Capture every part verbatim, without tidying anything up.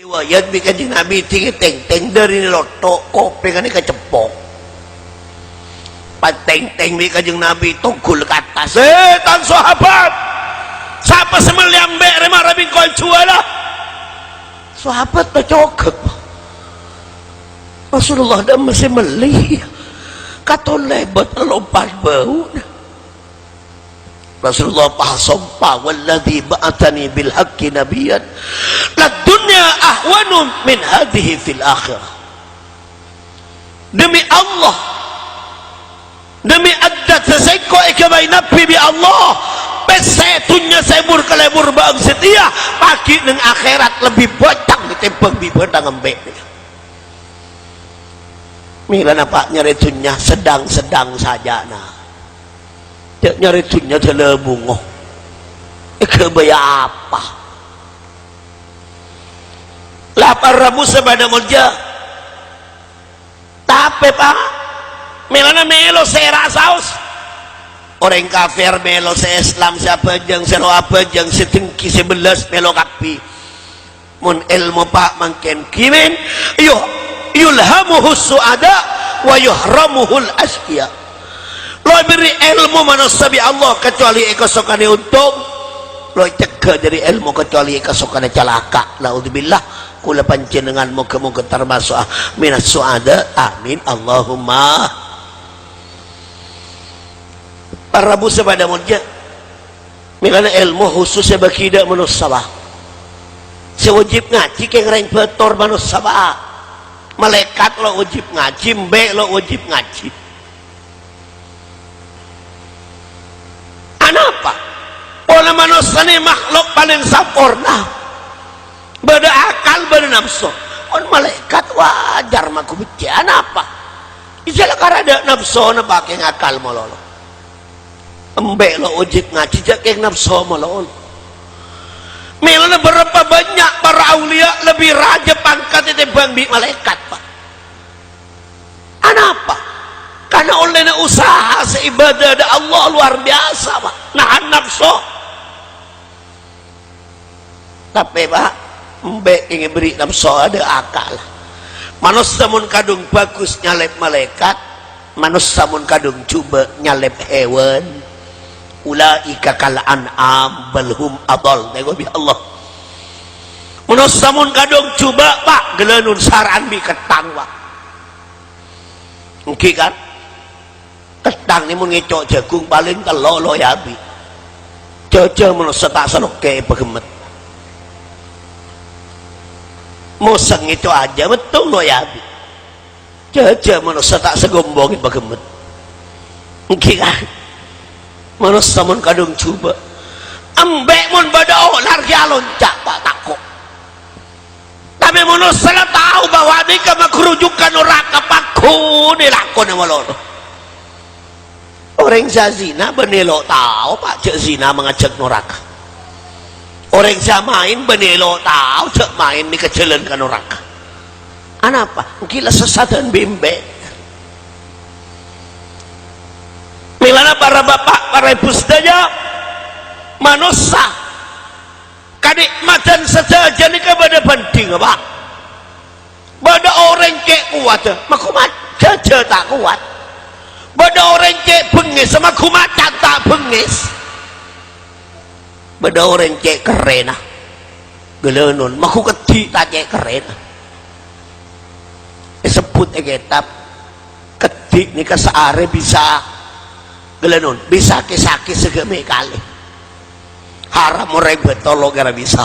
Riwayat bi' Kanjeng Nabi, tèng-tèng dâri lotto', kopèngnga kaceppok. Pas tèng-tèng bi' Kanjeng Nabi, tonggul ka attas. "Eh, tan sahabat! Sapa sè mellè embi' rè mara bi' engko' juwâlâ?" Sahabat tacogghâ. Rasulullah dâ' emma sè mellè. Katon lèbât lompat bâuna. Rasulullah pas sompa, "Walladzi ba'atsani bil haqqi nabiyyan, lad dunya ahwanu min hadzihi fil akhirah." Demi Allah, demi addat sè sèngko' èghâbây Nabbhi bi' Allah, pèssè dhunnya sè bur-kalèbur bâ'âng satèya, paghi' neng akhèrat lebbi bhâthang ètèmbhâng bi' bhâthang embi'. Mèlana, Pa', nyarè dhunnya sedang-sedang sajâna. Jhâ' nyarè dhunnya dâlâ bungo. Èghâbây apa? La para rabu sè padâ molja. Tapè, Pa', mèlana mèlo sè èra' saos. Orèng kafir mèlo sè Islam, sè abhâjâng, sè lo' abhâjâng, sè dengki, sè bellas, mèlo kabbhi. Mon èlmo, Pa', mangkèn ghi men, yu-, yulhamuhus su'ada wa yuhramuhul asyqiya. Lo' èberri' èlmo manossa bi' Allah kacuali èkasokanè ontong. Lo' ècegghâ dâri èlmo kacuali èkasokanè calaka'. Na'udzubillah. Kaulâ panjhennengngan moghâ-moghâ tamaso'a minas su'ada. Amin. Allahumma. Para rabu sè padâ molja. Mèlana èlmo khusus sè èbâghi dâ' manossa, Pa'. Sè wajib ngajhi kèng rèng bâtor manossa, Pa'. Malaèkat lo' wajib ngajhi, embi' lo' wajib ngajhi. Anapa? Polana manossa nè makhluk palèng samporna. Bâdâ akal, bâdâ napso. Mon malaèkat wajar maghâ beccè'. Anapa? Iyâ la karana dâ' napsona, Pa', kèng akal malolo. Embi' lo' wajib ngajhi, jhâ' kèng napso malolo. Mèlana bârâmpa bânnya' para auliya lebbi rajâ pangkatta ètèmbhâng bi' malaèkat, Pa'. Anapa? Karana ollèna usaha sè ibâdâ dâ' Allah lowar biyasa, Pa'. Nahan napso. Tapè, Pa', embi' kèng èberri' napso adâ' akal. Manossa mon kadhung bhâghus nyalèp malaèkat, manossa mon kadhung jhubâ' nyalèp hèwan. Ulaika kal an'am bal hum adhal, nèko bi' Allah. Manossa mon kadhung jhubâ', Pa', ghâlânon sara'an bi' ketthang, Pa'. Èngghi, kan? Ketthang nè mon ngèco' jhâghung palèng tello' lo' èabi'. Jhâjhâ manossa ta' salokè' èpaghemmet. Mosèng ngèco' ajâ mettong lo' èabi'. Jhâjhâ manossa ta' sagombong èpaghemmet. Èngghi, kan? Manossa mon kadhung jhubâ'. Embi' mon bâdâ olar ghi' alonca', Pa', tako'. Tapè manossa la tao bahwa nèka maghrujughân naraka, pagghun èlakonè malolo. Orèng sè azina bânnè lo' tao, Pa', jhâ' zina mangajhâk naraka. Orèng sè amaèn bânnè lo' tao jhâ' maèn nèka jhâlân ka naraka. Anapa? Èngghi la sassaddhân bi' embi'. Mèlana para bapa', para èbhu sadhâjâ, manossa Kanè'matan sadhâjâ nèka bâdâ bhândhingnga, Pa'. Bâdâ orèng cè' kowadhâ, maghâ ma-, jhâjhâ ta' kowat. Bâdâ orèng cè' bengngèssa, maghâ macan ta' bengngès. Bâdâ orèng cè' kerrèna, ghâlânon, maghâ keddhi' ta' cè' kerrèna. Èsebbhut è kètab, keddhi' nèka saarè bisa, ghâlânon, bisa kè-sakè saghâmè kalè. Haram orèng bâtolo kèra bisa.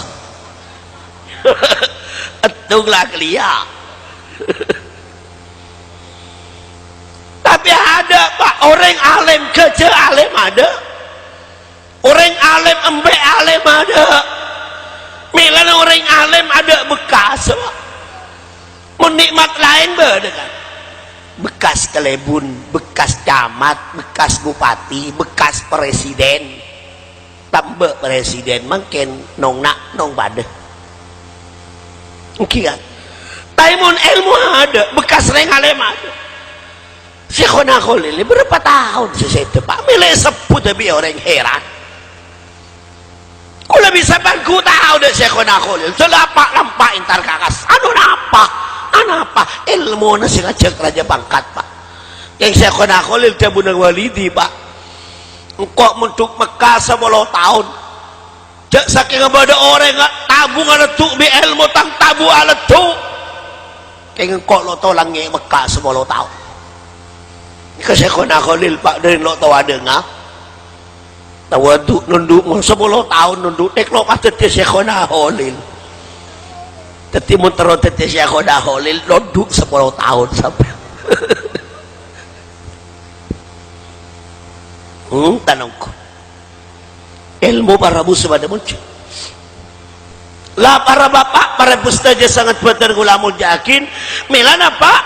Èttung la kèliya. Tapè adâ', Pa', orèng alèm, ghâjâ alèm adâ'. Orèng alèm embi' alèm adâ'. Mèlana orèng alèm adâ' bekkas, Pa'. Mon nè'mat laèn bâdâ, kan? Bekkas kalèbun, bekkas camat, bekkas bupati, bekkas presiden. Tambâ presiden mangkèn nong-na' nong padâ. Èngghi, kan? Tapè mon èlmo adâ', bekkas rèng alèm adâ'. Syekhona Kholil bârâmpa taon sè sèdhâ, Pa'? Mèlè èsebbhut bi' orèng hèran. Kaulâ bisa bân ghu tao dâ' Syaikhona Kholil. Sè la pa'-lampa' entar ka kas-, anu napa? Anapa? Èlmona sè ngajhâk rajâ pangkat, Pa'. Kèng Syaikhona Kholil dhâbuna Walidi, Pa'. Engko' mondhuk Mekka sapolo taon. Jhâ' sakènga bâdâ orèng tabu ngaleddhu' bi' èlmo tang tabu aleddhu'. Kèng engko' lo' tolang è Mekka sapolo taon. Ka Syaikhona Kholil, Pa', dâri lo' towa dânga. Tawadu nondhu' mon sapolo taon nondhu', tek lo' pas dhâddhi Syaikhona Kholil. Dhâddhi mon terro dhâddhi Syaikhona Kholil, nondhu' sapolo taon sampè'. Hmm, tanongko. Èlmo para musu padâ monjhi. La, para bapa', para èbhu sadhâjâ sanget bhâdhân kaulâ molja'aghi, mèlana, Pa',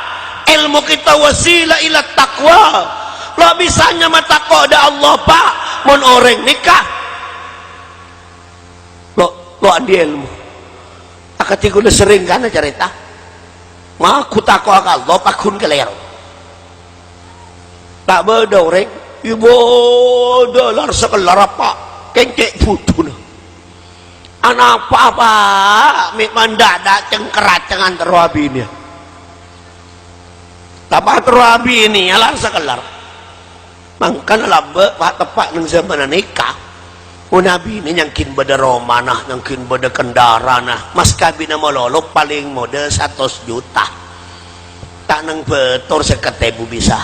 èlmo kita wasila ila taqwa. Lo' bisa nyama tako' dâ' Allah, Pa', mon orèng nèka lo', lo' andi' èlmo. Akadhi kaulâ serrèng kana carèta, ma' ghu tako'a ka Allah, pagghun kalèro. Ta' bâdâ orèng, ibâdâ lar sakellar apa, kèng cè' budhuna. Anapa, Pa', mè' mandhâdhâ' cengker-acengan terro abinèya. Tapa terro abinèya lar sakellar. Mangkana lambâ', Pa', teppa' neng jhâmanna nèka. Mon abinè nyangghing bâdâ romana, nyangghing bâdâ kendarana, mas kabinna malolo palèng modâl satos juta. Ta' neng bâtor sèket èbu bisa.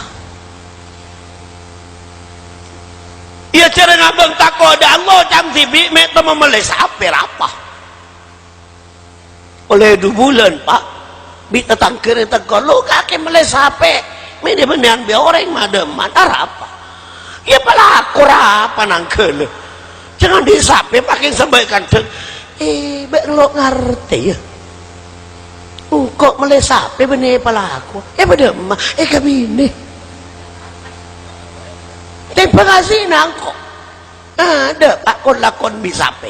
Iyâ, jhârâng abâng tako' dâ' Allah, ca'na dhibi' mè' temmo mellè sapè rapa. Ollè du bulân, Pa', bi' tatangghâna tako', "Lo' kakè mellè sapè, mè' bânnèyan bi' orèng madâman, arapa?" Iyâ, palako rapa nangghâlâ. Jhângan andi' sapè, Pa', kèng sambâi kandhâng. Eh, bâ' lo' ngartè, yâ. Engko' mellè sapè bânnè palako. Eh, padâ emma, eh, kabinè. Tèmbhâng azina engko'. Adâ', Pa', kon-lakon bi' sapè.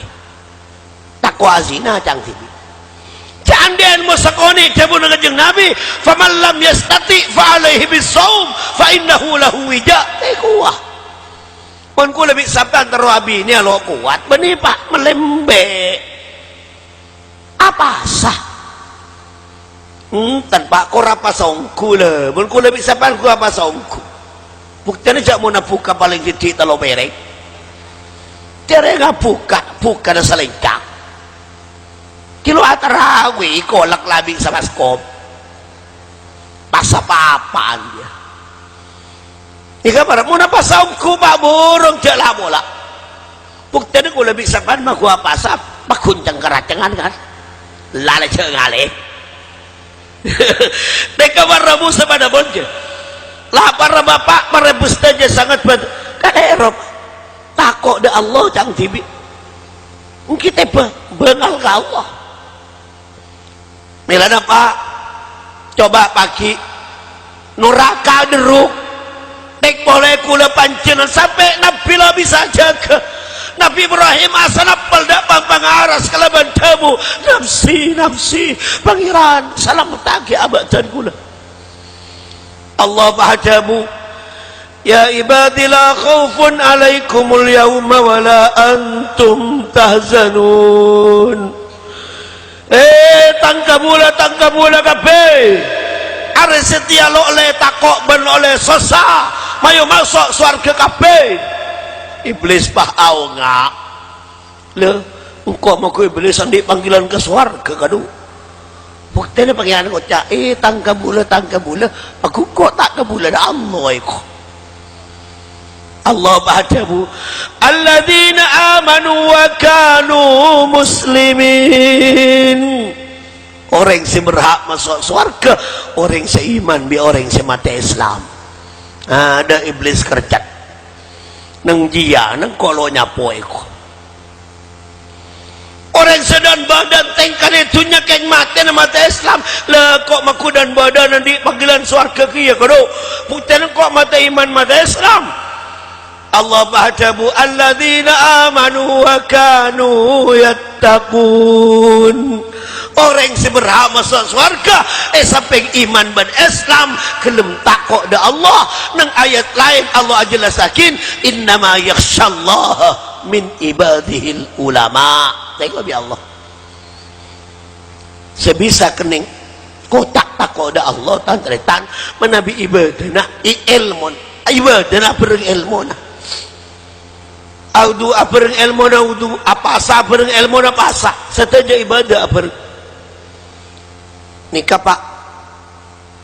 Tako' azina, ca'na dhibi'. Jhâ' andi' èlmo sakonè' dhâbuna Kanjeng Nabi, "Faman lam yastati' fa alaihi bis-shaum, fa innahu lahu wija'." Tèkowa. Mon kaulâ bi' sampèyan terro abinèya lo' kowat, bânnè, Pa', mellè embi'. Apasa? Enten, Pa', kor apasa ongghu, lè. Mon kaulâ bi' sampèyan ghu apasa ongghu. Buktèna jhâ' mon abhuka palèng dhibi' tello pèrèng. Jhârèngnga abhuka, abhukana salèngkang. Kilo atarawi kolak labi sabaskom. Pas apa-apaan dia. Ika para, mon apasa ongghu, Pa', burung jhâ' la-pola. Buktèna kaulâ bi' sampèyan maghu apasa, paggun cengker-acengan, kan? Lalè jhâ' ngalè. Tèka para musa padâ bonjâ. La para bapa', para èbhu sadhâjâ sanget bân-, kalèro. Tako' dâ' Allah ca'na dhibi'. Ènggi tèbâ bângal ka Allah. Mèlana, Pa', coba paghi', noraka ḍerruk, tèk polè kaulâ panjhennengngan sampè' nabbhi la bisa jâgâ. Nabbhi Ibrahim asanappel ḍâ' pang-pangaras kalabân dhâbu, "Nafsi, nafsi, Pangèran, salamettaghi abâ'dhân kaulâ." Allah pas adhâbu, "Ya ibadi la khaufun alaikumul yauma wa la antum tahzanun." Eh, tang kabulâ, tang kabulâ kabbhi. Arè satèya lo' ollè tako' bân ollè sossa. Mayu maso' sowarghâ kabbhi. Iblis pas aonga'. Lè, engko' maghu Iblis andi' panggilan ka sowarghâ, kadhu. Buktèna Pangèran ngoca', "Eh, tang kabulâ, tang kabulâ, paghuko' ta' kabulâna Allah, eko." Allah pas adhâbu, "Alladzina amanu wa kanu muslimin." Orèng sè berhak maso' sowarghâ, orèng sè iman bi' orèng sè matè Islam. Adâ' Iblis kercet. Neng jiyâ, neng kolo nyapo eko. Orèng sè dân-bâdân tèngkana è dhunnya kèng matèna matè Islam. Lè, ko' maghu dân-bâdân andi' panggilan sowarghâ kèya, kadhu. Buktèna ko' matè iman, matè Islam. Allah pas adhâbu, "Alladzina amanu wa kanu yattaqun." Orèng sè berhak maso' sowarghâ, è sampèng iman bân Islam, ghellem tako' dâ' Allah. Neng ayat laèn Allah ajhellassaghi, "Innama yakhsyallaha min ibadihil ulama." Tako' bi' Allah. Sè bisa kennèng koca' tako' dâ' Allah, tan-tarètan, manabi ibadana, i-, èlmon, ibadana bhâreng èlmona. Awudu abhâreng èlmona wudu, apasa abhâreng èlmona pasa, sadhâjâ ibadah abhâreng. Nèka, Pa',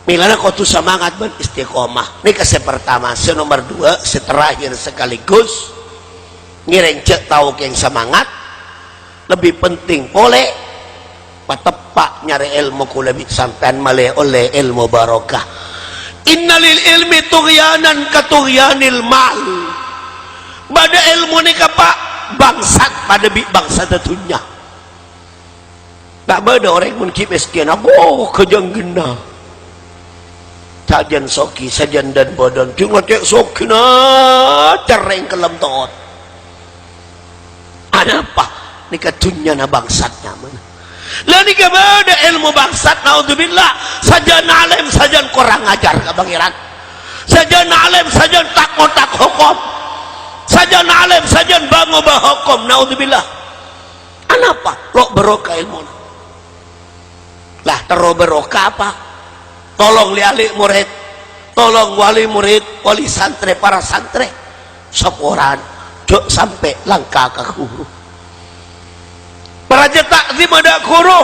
mèlana kodhu samangat bân istiqomah. Nèka sè partama, sè nomer duwâ', sè terakhir sekaligus, ngèrèng jhâ' tao kèng samangat, lebbi penting polè, pateppa' nyarè èlmo kaulâ bi' sampèyan malè ollè èlmo barokah. Inna lil ilmi tughyanan ka tughyanil mal. Bâdâ èlmo nèka, Pa', bangsat padâ bi' bangsatta dhunnya. Ta' bâdâ orèng mon ghi' mèskèn, ago, ghâjângghâna. Sajân soghi, sajân dân-bâdân, dhi ngocè' soghina, cerrèng kellem tot. Anapa? Nèka dhunnyana bangsat nyamana. La nèka bâdâ èlmo bangsat, naudzubillah. Sajân alèm, sajân korang ajhâr ka Pangèran. Sajân alèm, sajân ta' ngotak hokom. Sajân alèm, sajân bângoba hokom, naudzubillah. Anapa? Lo' barokah èlmona. Lah, terro barokah apa? Tolong li-ali morèd, tolong wali morèd, wali santrè, para santrè. Saporana, jhâ' sampè' langka ka ghuru. Parajâ ta'dhim dâ' ghuru.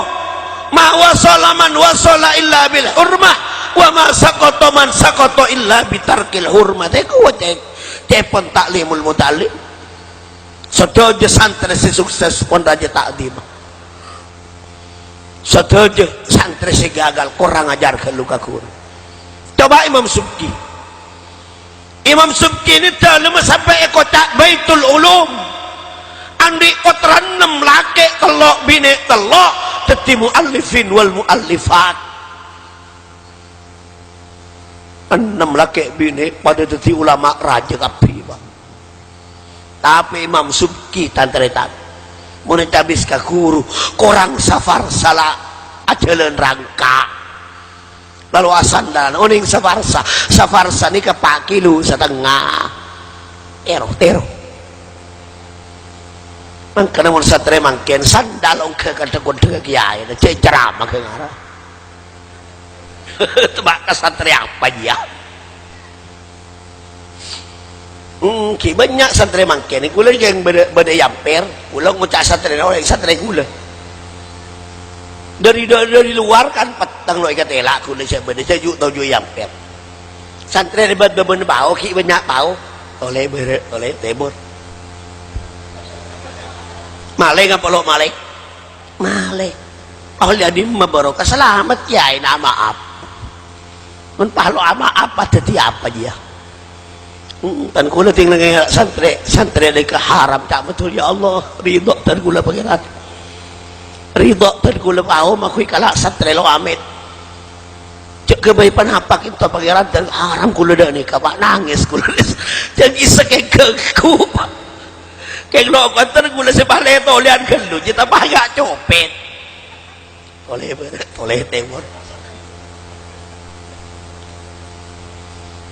Ma wasala man wasala illa bil hurmah, wa ma saqata man saqata illa bitarkil hurmah. Tèko cè', cè'èpon ta'limul muta'allim. Sadhâjâ santrè sè sukses pon rajâ ta'dhim. Sadhâjâ santrè sè gagal, korang ajhâr ghâllu ka ghuru. Coba Imam Subki. Imam Subki nèka dâlemma sampè' èkoca' Baitul Ulum. Andi' pottra ennem, lakè' tello', binè' tello', dhâddhi muallifin wal muallifat. Ennem lakè' binè' padâ dhâddhi ulama rajâ kabbhi, Pa'. Tapè Imam Subki, tan-tarètan, mon ècabis ka ghuru, korang safarsa la ajhâlân rangka. Lalo asandalan, onèng safarsa. Safarsa nèka pa' kilo satengnga. Tèro, tèro. Mangkana mon santrè mangkèn, sandal ongghâ ka dhâ-, ka dhâ-, kèyaè, jhâ' ceramah ghâ ngara. Tebak ka santrè apa jiyâ? Hmm, ghi' bânnya' santrè mangkèn. Kaulâ kèng bâdâ, bâdâ è Ampèr. Kaulâ ngoca' santrèna orèng santrè kaulâ. Dâri, dâri luar kan petteng lo' èkatèla' kaulâ sè bâdâ sè ju'-toju' è Ampèr. Santrè rèbât bâbâna pao, ghi' bânnya' pao. Tolè bârâ', tolè tèmor. Malèng apa lo' malèng? Malèng. Ollè dimma barokah, salamet kèyaèna, maaf. Mon palo'a maaf, dhâddhi apa jiyâ? Hmm, tan kaulâ tèng nangèng santrè, santrè nèka haram, ta' betul, ya Allah, ridho tan kaulâ Pangèran. Ridho tan kaulâ, pao maghwi kala' santrè lo' amèt. Jhâ' ghâbây panapa kènto Pangèran, tan haram kaulâ dâ' nèka, Pa', nangès kaulâ. Jhân isè kèng ghâghu, Pa'. Kèng lo' kontèr kaulâ sè palèt tolèyan ghâllu, jhâ' ta' pagghâ' copèt. Tolè bârâ', tolè tèmor.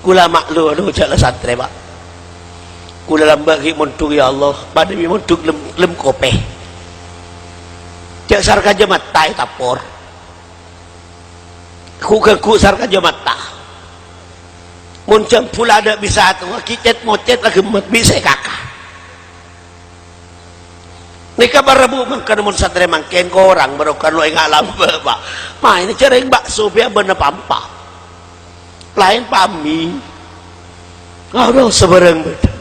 Kaulâ maklum, anu, jhâ' la santrè, Pa'. Kaulâ lambâ' ghi' mondhuk, ya Allah, padâ bi' mondhuk lem, lem kopè. Jhâ' sar kajâ mata ètapor. Ghu-ghâghu sar kajâ mata. Mon jhâmbhul adâ' bisa atowa, ghi' cèt-mocèt la ghemmet bi' sè kaka. Nèka para bu mangkana mon santrè mangkèn korang barokah lo' enga' lambâ', Pa'. Maèna jhâreng bakso biyâ bân apa-apa. Laèn pami. Aro sabârâng bâdâ.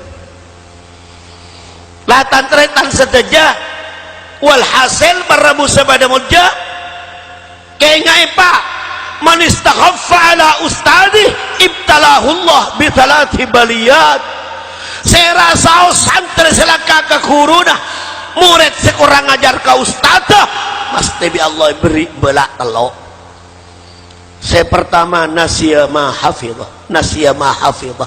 La tan-tarètan sadhâjâ. Walhasil para bu sè padâ molja. Kaènga'è, Pa', "Man istakhaffa ala ustadih, ibtalahullah bi tsalatsi baliyat." Sè rasaos santrè sè langka ka ghuruna, morèd sè korang ajhâr ka ustadda, mastè bi' Allah èberri' bâlâ' tello'. Sè partama, nasiya ma hafidha, nasiya ma hafidha.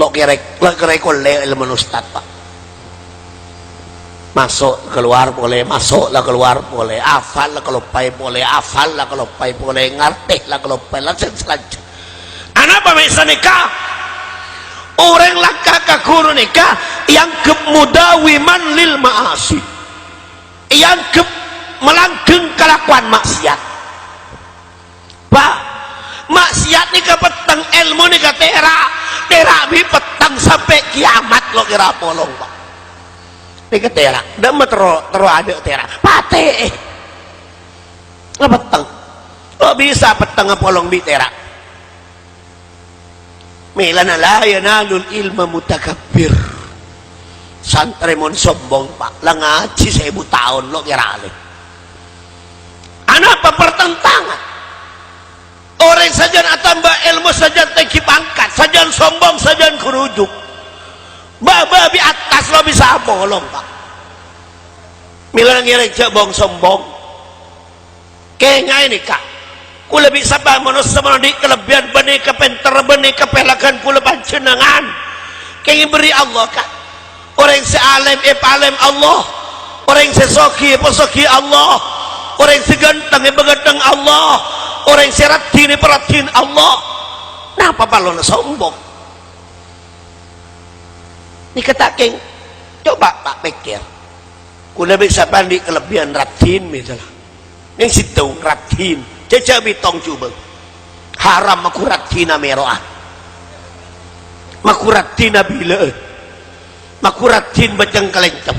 Lo' kèrèk, lo' kèrèk ollè èlmona ustad, Pa'. Maso' kalowar polè, maso' la kalowar polè, afal la kaloppaè polè, afal la kaloppaè polè, ngartè la kaloppaè, la sè salanjut. Anapa mè' sanèka? Orèng langka ka ghuru nèka èangghep mudawiman lil ma'asi. Èangghep malanggheng kalakowan ma'siyat. Pa', ma'siyat nèka petteng, èlmo nèka tèra'. Tèra' bi' petteng sampè' kiyamat lo' kèra apolong, Pa'. Nèka tèra', dâ'emma terro, terro adâ' tèra'. Patè. Ngapetteng. Lo' bisa petteng apolong bi' tèra'. Mèlana la yanalul ilma mutakabbir. Santrè mon sombong, Pa', la ngajhi saèbu taon lo' kèra alim. Anapa pertentangan? Orèng sajân atamba èlmo, sajân tèngghi pangkat, sajân sombong, sajân ghurujug. Bâ-bâ bi' attas lo' bisa apolong, Pa'. Mèlana ngèrèng jhâ' bong-sombong. Kèngaè nèka. Kaulâ bi' sabâ manossa mon andi' kalebbiyân bânnè kapènterra bânnè kapèlaghân kaulâ panjhennengngan. Kèngèng bherri' Allah, Ka'. Orèng sè alèm èpaalèm Allah. Orèng sè soghi èpasoghiyâ Allah. Orèng sè ghântheng èpaghântheng Allah. Orèng sè raddhin èparaddhin Allah. Napa parlona sombong? Nèka ta' kèng. Coba ta' pèkkèr. Kaulâ bi' sabâ andi' kalebbiyân raddhin, mèsalla. Neng sèttong raddhin, jhâjhâ bi' tong jhubâ'. Haram maghu raddhin amèro'an. Maghu raddhin abilâ'ân. Maghu raddhin bâceng kalèncep.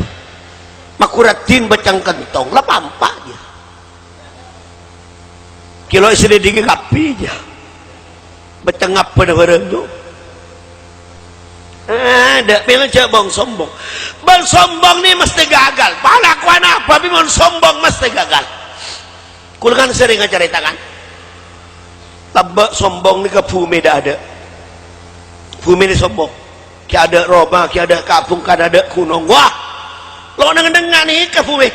Maghu raddhin bâceng kentong. La pa'-empa' jiyâ. Kèlo èsèlèdingè kabbhi jiyâ. Bâceng abbâna bhârâng, jhu. Adâ', mèlana jhâ' bong-sombong. Bong-sombong nè mastè gagal. Palakowan apa bi' mon sombong mastè gagal. Kaulâ kan serrèng acarèta, kan. Lambâ' sombong nèka bhumè dâ'-adâ'. Bhumè nè sombong. Ghi' adâ' roma, ghi' adâ' kabung, kan adâ' ghunong. Wah! Lo' neng-ennengnga nèka bhumè.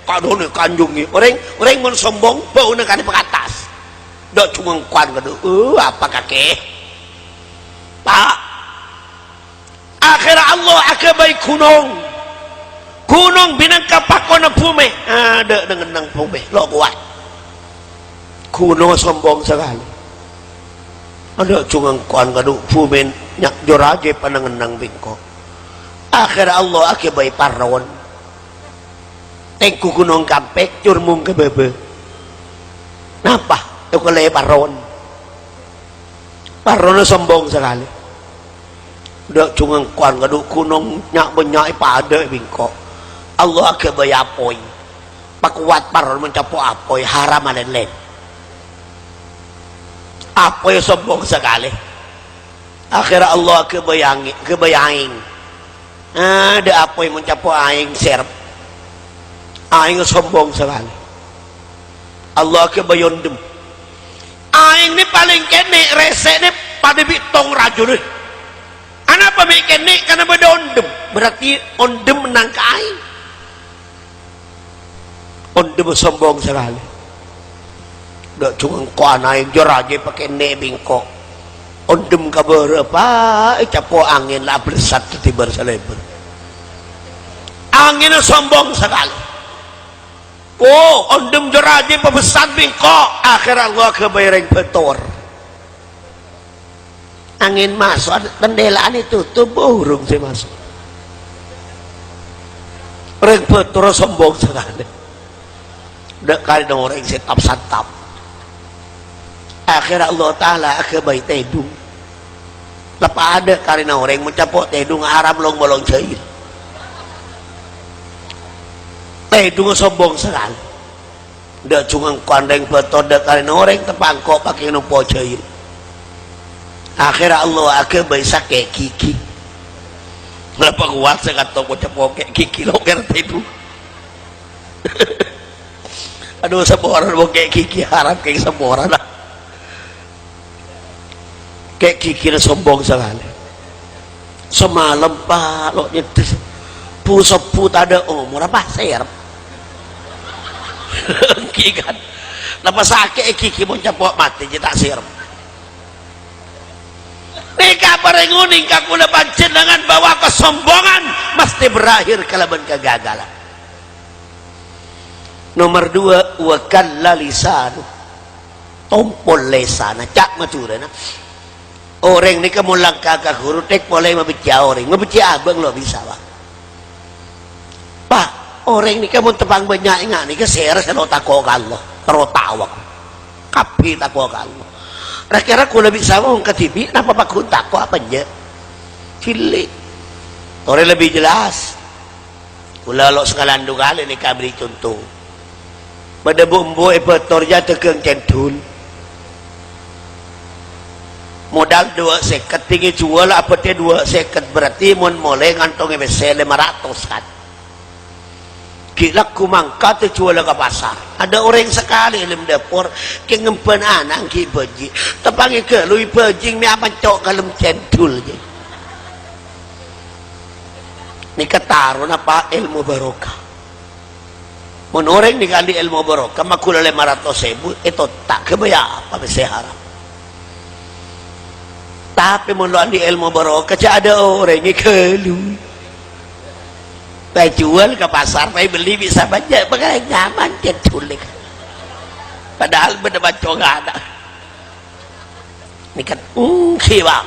Kadhunè kanjungè. Orèng, orèng mon sombong, bâuna kanèpa ka attas. Dâ' jhungengkowan kadhu. Uh, apa kakè? Pa'. Akhèrra Allah aghâbây ghunong. Ghunong bhâi nangka pakonna bhumè. Adâ' neng-enneng bhumè. Lo' kowat. Ghunong sombong sakalè. Adâ' jhungengkowan kadhu bhumè nya' jhur ajâ paneng-enneng bi' engko'. Akhèrra Allah aghâbây parron. Tèngghu ghunong kampèk, curmong ka bâbâ. Napa? Èkalè parron. Parronna sombong sakalè. Dâ' jhungengkowan kadhu ghunong nya'-bânnya' èpadâ'â bi' engko'. Allah aghâbây apoy. Pakowat parron mon capo' apoy, haram alèn-lèn. Apoy sombong sakalè. Akhèrra Allah aghâbây angè-, ghâbây aèng. Adâ' apoy mon capo' aèng sèrep. Aèng sombong sakalè. Allah aghâbây ondhem. Aèng nè palèng kènè', rèsè'na padâ bi' tong rajulân. Anapa mè' kènè'? Karna bâdâ ondhem. Berarti ondhem mennang ka aèng. Ondhem sombong sakalè. Dâ' jhungengkowan aèng jhur ajâ pakènè' bi' engko'. Ondhem ka bârâ, pa', ècapo' angèn la abâlessat dhâddhi bâr-salèbâr. Angènna sombong sakalè. Oh, ondhem jhur ajâ pabessat bi' engko'. Akhèrra Allah aghâbây rèng bâtor. Angèn maso', tendhela'an ètotop, burung sè maso'. Rèng bâtorra sombong sakalè. Dâ' karèna orèng sè tap-santap. Akhèrra Allah Ta'ala aghâbây tèdung. La padâ karèna orèng mon capo' tèdung haram long-bolong jâhil. Tèdungnga sombong sakalè. Dâ' jhungengkowan rèng bâtor dâ' karèna orèng teppa' engko' pakè nompo jâhil. Akhèrra Allah aghâbây sakè' ghighi. Napa kowat sè kanto' mon capo' kè' ghighi lo' ngartè, Bu. Adhu, saporana mon kè' ghighi haram kè' saporana. Kè' ghighina sombong sakalè. Samalem, Pa', lo' nyèddhis. Bu-sebbhu tadâ' omorra, Pa', sèrep. Èngghi, kan. Napa sakè'è ghighi mon capo' matè jiyâ ta' sèrep. Nèka parèng onèng ka kaulâ panjhennengngan bahwa kasombongan mastè berakhir kalabân kagagalan. Nomer dua, wa kalla lisanu. Tompol lèsanna, ca' Madhurâna. Orèng nèka mon langka ka ghuru, tèk polè mabeccè'a orèng. Mabeccè'a abâ' lo' bisa, Pak. Pak, orèng nèka mon teppa'na bânnya' enga' nèka sèra sè lo' tako' ka Allah, terro tao aku. Kabbhi tako' ka Allah. Ra-kèra kaulâ bi' sapa mon kadhibi', napa pagghun tako' apa enjâ'? Cili'. Torè lebbi jelas. Kaulâ lo' sakalan du kalè nèka aberri' conto. Bâdâ bu'-embu' è Bâtor jâ' dhâghâng cèndhul. Modal duwâ' sèket, bhingè jhuwâl abâddhâ duwâ' sèket, berarti mon molè ngantongè pèssè lèma ratos, kan. Ghi' lagghu mangkat jhuwâlâ ka pasar. Adâ' orèng sakalè è lem dâpor, kèng ngemban ana' ghi' bhâji'. Teppa'na èghâlui bhâji' mè' apanco' ka lem cèndhul, jâ. Nèka tarona, Pak, èlmo barokah. Mon orèng nèka andi' èlmo barokah, maghulâ lèma ratos èbu, ètotta' ghâbây apa pèssè haram. Tapè mon lo' andi' èlmo barokah, jâ' adâ' orèng èghâlui. Pas jhuwâl ka pasar, pas bellè bi' sapa jâ', bhâkal nyaman cèndhulè. Padahal bâdâ panco' ana'. Nèka, engghi, Pak.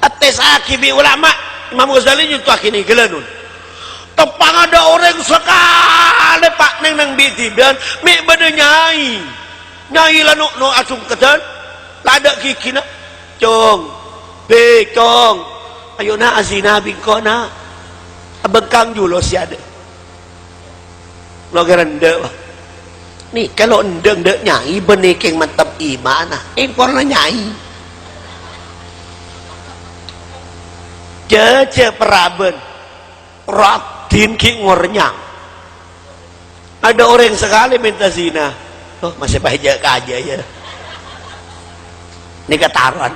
Ètèsaghi bi' ulama, Imam Ghazali nyontoaghi nèka ghellâ'. Teppa'na adâ' orèng sakalè, Pak, neng-neng bi' dibi'ân, mè' bâdâ nyai. Nyai la no'-no' adhungkeddhân, la adâ' ghighina. "Cong, Bè, Cong, ayo, na', azina bi' engko', na'." Abhângkang jhulos sè adâ'. Lo' kèra endâ', Pak. Nèka lo' endâ'-endâ' nyai bânnè kèng mantep imanna. Èngkorna nyai. Jâjâ parabân. Raddhin ghi' ngornyang. Adâ' orèng sakalè mènta zina. Oh, masè pajâ-kajâ, yâ. Nèka taro'an.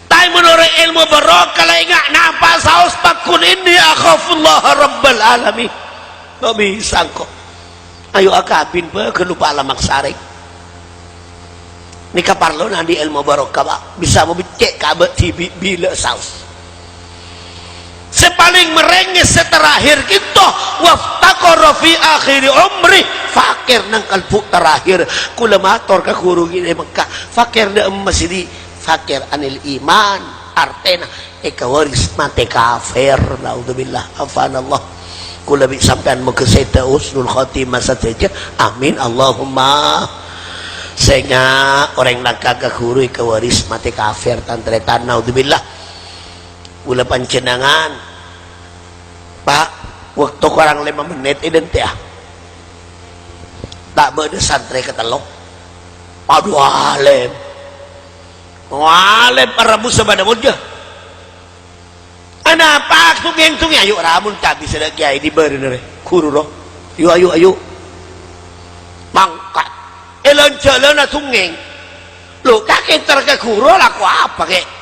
Tapè mon orèng èlmo barokah la enga' napa saos, "Pagghun inni akhafullaha rabbal alamin." Kok bisa engko'? Ayo akabin, bâ, ghâllu pa' la maksa rèng. Nèka parlona andi' èlmo barokah, Pak. Bisa mabeccè' ka abâ' dhibi' bilâ saos. Sè palèng marèngè sè terakhir ghâpanèka, "Waftaqara fi akhiri umri." Fakir neng kalbu terakhir. Kaulâ mator ka ghuru ghi' è Mekkah, "Fakir dâ' emma sè dhi'?" "Fakir anil iman." Artèna, èkawaris matè kafir. Naudzubillah, afanallah. Kaulâ bi' sampèyan moghâ sèdhâ husnul khotimah sadhâjâ. Amin, Allahumma. Sènga' orèng langka ka ghuru èkawaris matè kafir, tan-tarètan. Naudzubillah. Kaulâ panjhennengngan, Pak, bâkto korang lèma mennit èdhânte'a. Ta' bâdâ santrè katello. Padhu alèm. Alèm arabus sabâdâ monjâ. Anapa songèng-songèng? Ayo, ra, mon ta' bisa dâ' kèyaè dibârâna rè. Ghuru, ro. Ayo, ayo, ayo. Mangkat. È lan-jhâlânna songèng. Lo, kakè èntar ka ghuru, lako apa, kè?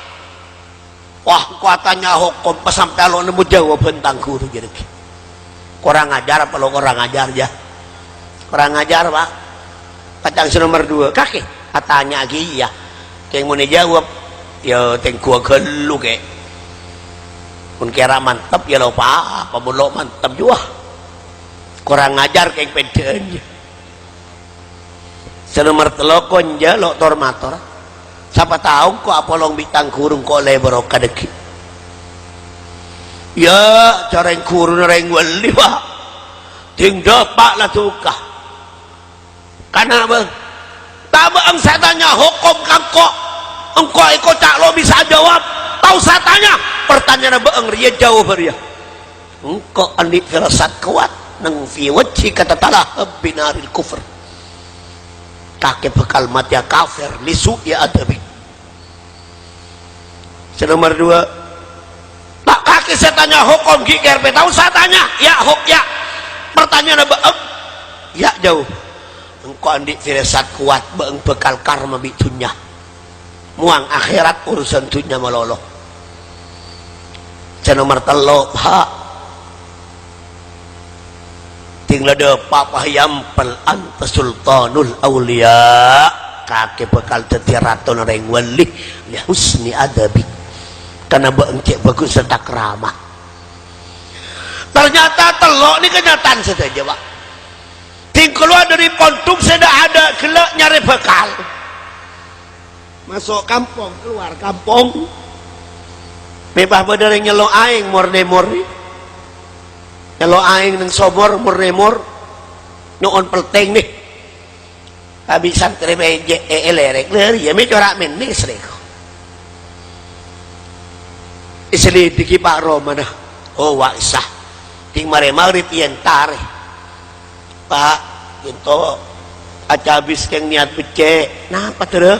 Wah, engko' atanya hokom, pas sampè' lo' nemmo jâwâbhân tang ghuru jârèya. Korang ajar apa lo' korang ajar, jâ? Korang ajar, Pak. Pacang sè nomer duwâ'. Kakè, atanya ghi iyâ. Kèng mon èjâwâb, yâ tèngghua ghâllu, kè. Mon kèra mantep, yâ lo' pa-apa, mon lo' mantep jhuwâ. Korang ajar kèng pèddhâ'ân, jâ. Sè nomer tello', konjhâ lo' tor-mator. Sapa tao engko' apolong bi' tang ghuru engko' lè barokah dhâggi'. Yâ, carèng ghuruna rèng wali, Pak. Ding dâpa' la duka. Kana' bâ'eng. Ta' bâ'eng sè tanya hokom ka engko'. Engko' èkoca' lo' bisa ajâwâb. Ta' osa tanya. Pertanyaan bâ'eng rèya jâwâb rèya. Engko' andi' firasat kowat, neng fi wajhika tatalahab binaril kufr. Kakè bhâkal matèya kafir, li su'i adabi. Sè nomer duwâ', ta' kakè sè tanya hokom ghi' kèr pè, ta' osa tanya, yâ hok, yâ. Pertanyaan bâ'eng, yâ jâwâb. Engko' andi' firasat kowat, bâ'eng bhâkal karma bi' dhunnya. Mowang akhèrat, urusan dhunnya malolo. Sè nomer tello', ha. Ding la dâpa' pahyam pal anta sultanul auliya. Kakè bhâkal dhâddhiyâ ratona rèng wali, li husni adabi. Karna bâ-, cè' bhâghussa takrama. Ternyata tello' nè kenyataan sadhâjâ, Pak. Dhing kalowar dâri pondhuk sè dâ'-adâ' ghellâ' nyarè bhâkal. Maso' kampong, kalowar kampong. Mè' pas bâdâ rèng nyello' aèng mor-nèmor nè. Nyello' aèng neng somor mor-nèmor. Nyo'on peltèng nè. Abi santrè bâjâ è, è lèrèk, lari, iyâ, mè' cora' mennès rèko. Èselidiki pa' romana. Oh, wa' Isa. Dhing marè maghrib èentarè. Pa', ghânto acabis kèng niyat beccè'. Napa, Dârâ?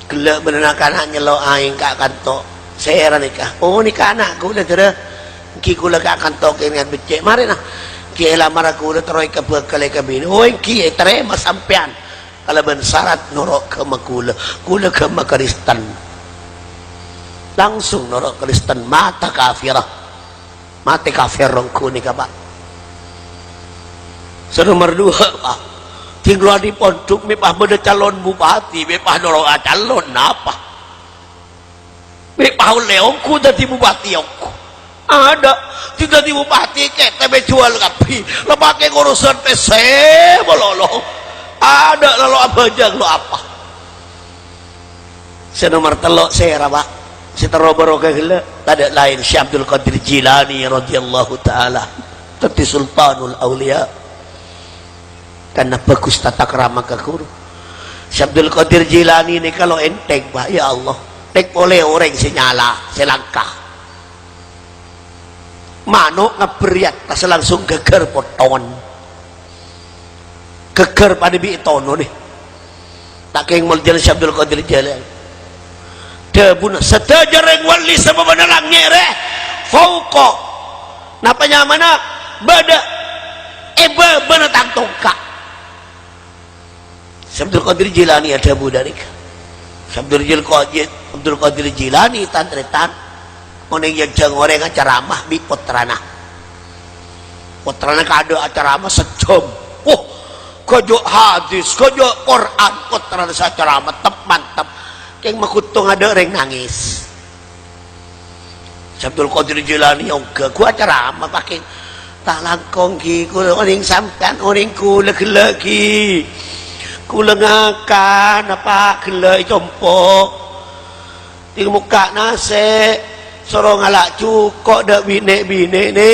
Ghellâ' bâdâ na'-kana' nyello' aèng ka' kanto. Sèra nèka? Oh, nèka ana' kaulâ, Dârâ. Èngghi kaulâ ka' kanto kèng niyat beccè'. Marè, na. Èngghi èlamara kaulâ terro èkabhâkal èkabinè. Oh, èngghi ètarèma sampèyan. Kalabân sarat noro' aghâma kaulâ. Kaulâ aghâma Kristen. Langsung noro' Kristen. Mata kafirah. Matè kafir ongghu nèka, Pak. Sè nomer duwâ', Pak. Dhing kalowar dâri pondhuk mè' pas bâdâ calon bupati, mè' pas noro'a calon, napa? Mè' pas ollè ongghu dhâddhi bupati ongghu. Adâ', dhing dhâddhi bupati kètè bâjhuwâl kabbhi. La pakè ngurusan pèssè malolo. Adâ' la lo' abhâjâng lo' apa. Sè nomer tello' sèra, Pak. Sè terro barokah ghellâ', tadâ' laèn Syekh Abdul Qadir Jilani radhiyallahu ta'ala. Dhâddhi Sultanul Auliya. Karna bhâghus tata krama ka ghuru. Syekh Abdul Qadir Jilani nèka lo' ènthèng, Pak. Ya Allah. Nèng polè orèng sè nyala, sè langka. Mano' ngabbher è attas langsung ghâgghâr potongan. Ghâgghâr padâ bi' tonona. Ta' kèng moljâna Syekh Abdul Qadir Jailani. Dhâbuna, "Sadhâjâ rèng wali sabâbâna langngè' rè fauqa." Napa nyamana? Bâdâ è bâbâna tang tongka'. Syekh Abdul Qadir Jilani adhâbu dâ' nèka. Syekh Abdul Jil-, Qadir, Abdul Qadir Jilani, tan-tarètan, onèng jhânjhâng orèng acaramah bi' pottrana. Pottrana kadâ' acaramah sajjhâm. Wah, ghâjâ' hadis, ghâjâ' Qur'an, pottrana sè acaramah tep-mantep. Kèng maghutong adâ' orèng nangès. Syekh Abdul Qadir Jilani ongghâ, ghu acaramah pakèng. Ta' langkong, ghi, kaulâ onèng sampèyan, onèng kaulâ ghellâ', ghi. Kaulâ ngakan, apa ghellâ' è compo'. Dhing mokka' nasè', soro ngala' jhuko' dâ' binè'-binè' nè.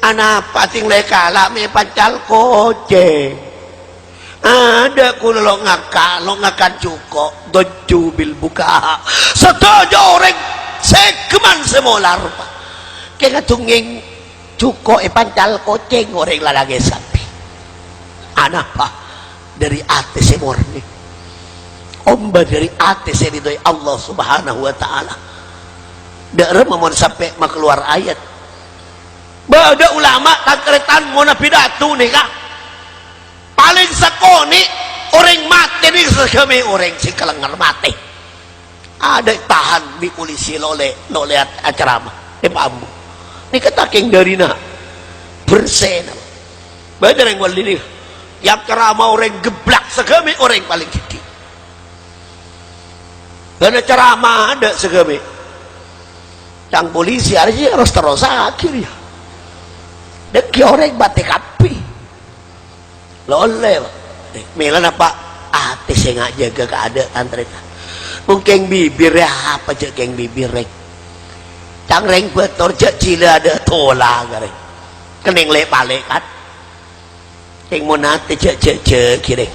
Anapa dhing la èkala' mè' pancal kocèng. Adâ' kaulâ lo' ngaka', lo' ngakan jhuko', dojju bil buka. Sadhâjâ orèng sègghâman sè molar, Pak. Kèng adhungngèng jhuko' è pancal kocèng orèng la langngè' sabbhi. Anapa? Dâri atè sè morni. Omba dâri atè sè ridhoi Allah Subhanahu wa Ta'ala. Dâ' remma mon sampè' makalowar ayat. Bâdâ ulama tan-tarètan mon abidhâtu nèka. Palèng sakonè' orèng matè nèka saghâmè' orèng sè kalènger matè. Adâ' ètahan bi' polisi lo' lè-, lo' lèat acaramah. È pambu. Nèka takèng dârina. Bersèna. Bâdâ rèng wali nèka. Yap ceramah orèng geblak saghâmè' orèng palèng ghi'-ghi'. Bân ceramah adâ' saghâmè'. Cang polisi arè jiyâ ros-terrosaghi rèya. Dâgghi' orèng matè kabbhi. Lo' ollè, Pak. Eh, mèlana, Pak, atè sè ngajâgâ ka adâ' tan-tarètan. Mon kèng bibir rè apa jhâ' kèng bibir rè. Cang rèng bâtor jhâ' jhilâ adâ' tola ka rèng. Kennèng lè'-palè' kan. Kèng mon atè jhâ'-jhâ' jhâghi rèng.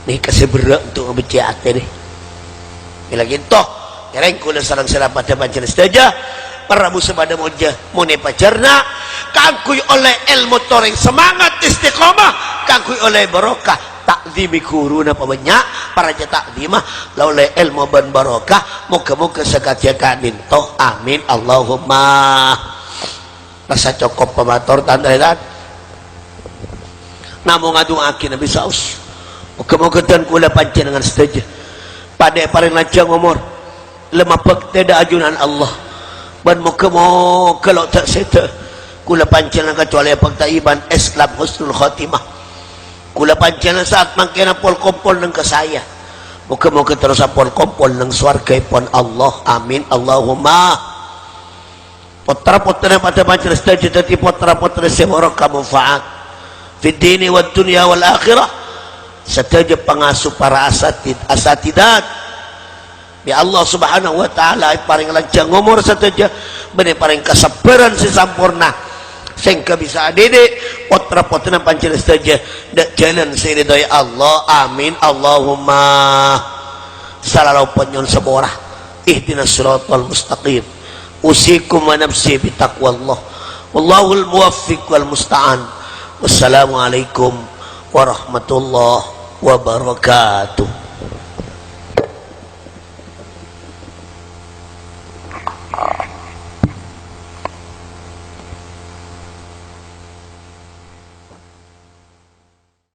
Nèka sè berrâ' untuk ngabeccè' atè nè. Mèla ghânto, ngèrèng kaulâ sareng sè rapadhâ panjhennengngan sadhâjâ, para rabu sè padhâ molja, mon èpajhârna, kaangghuy ollè èlmo torèng semangat istiqomah, kaangghuy ollè barokah, ta'dhimi ghuruna pabânnya', parajâ ta'dhimah, la ollè èlmo bân barokah, moghâ-moghâ sakadhiyâ ka'dinto. Amin, Allahumma. Rassa cokop pamator, tan-tarètan. Namong adu'aaghi Nabi Saus. Moghâ-moghâ dân kaulâ panjhennengngan sadhâjâ padhâ èparèng lanjhâng omor, lem abhâktè dâ' ajunan Allah, bân moghâ-moghâ lo' ta' sèdhâ kaulâ panjhennengngan kacuali abhâkta iman Islam husnul khotimah. Kaulâ panjhennengngan sa'at mangkèn apol-kompol neng ka saya. Moghâ-moghâ terros apol-kompol neng sowarghâèpon Allah. Amin. Allahumma. Pottra-pottrina padâ panjhennengngan sadhâjâ dhâddhi pottra-pottrè sè barokah manfaat fid dini wad dunya wal akhirah. Sadhâjâ pangasuh para asatid, asatidat. Ya Allah Subhanahu wa Ta'ala, èparèng lanjhâng omor sadhâjâ, bân èparèng kasabbhârân sè samporna, sehingga bisa adhidhi' pottra-pottrina panjhennengngan sadhâjâ dâ' jhâlân sè èridhoi Allah. Amin. Allahumma. Salalampa'an nyo'on sapora. Ihdinas siratal mustaqim. Usikum wa nafsi bitaqwallah. Wallahul muwaffiq wal musta'an. Wassalamualaikum warahmatullahi wabarakatuh.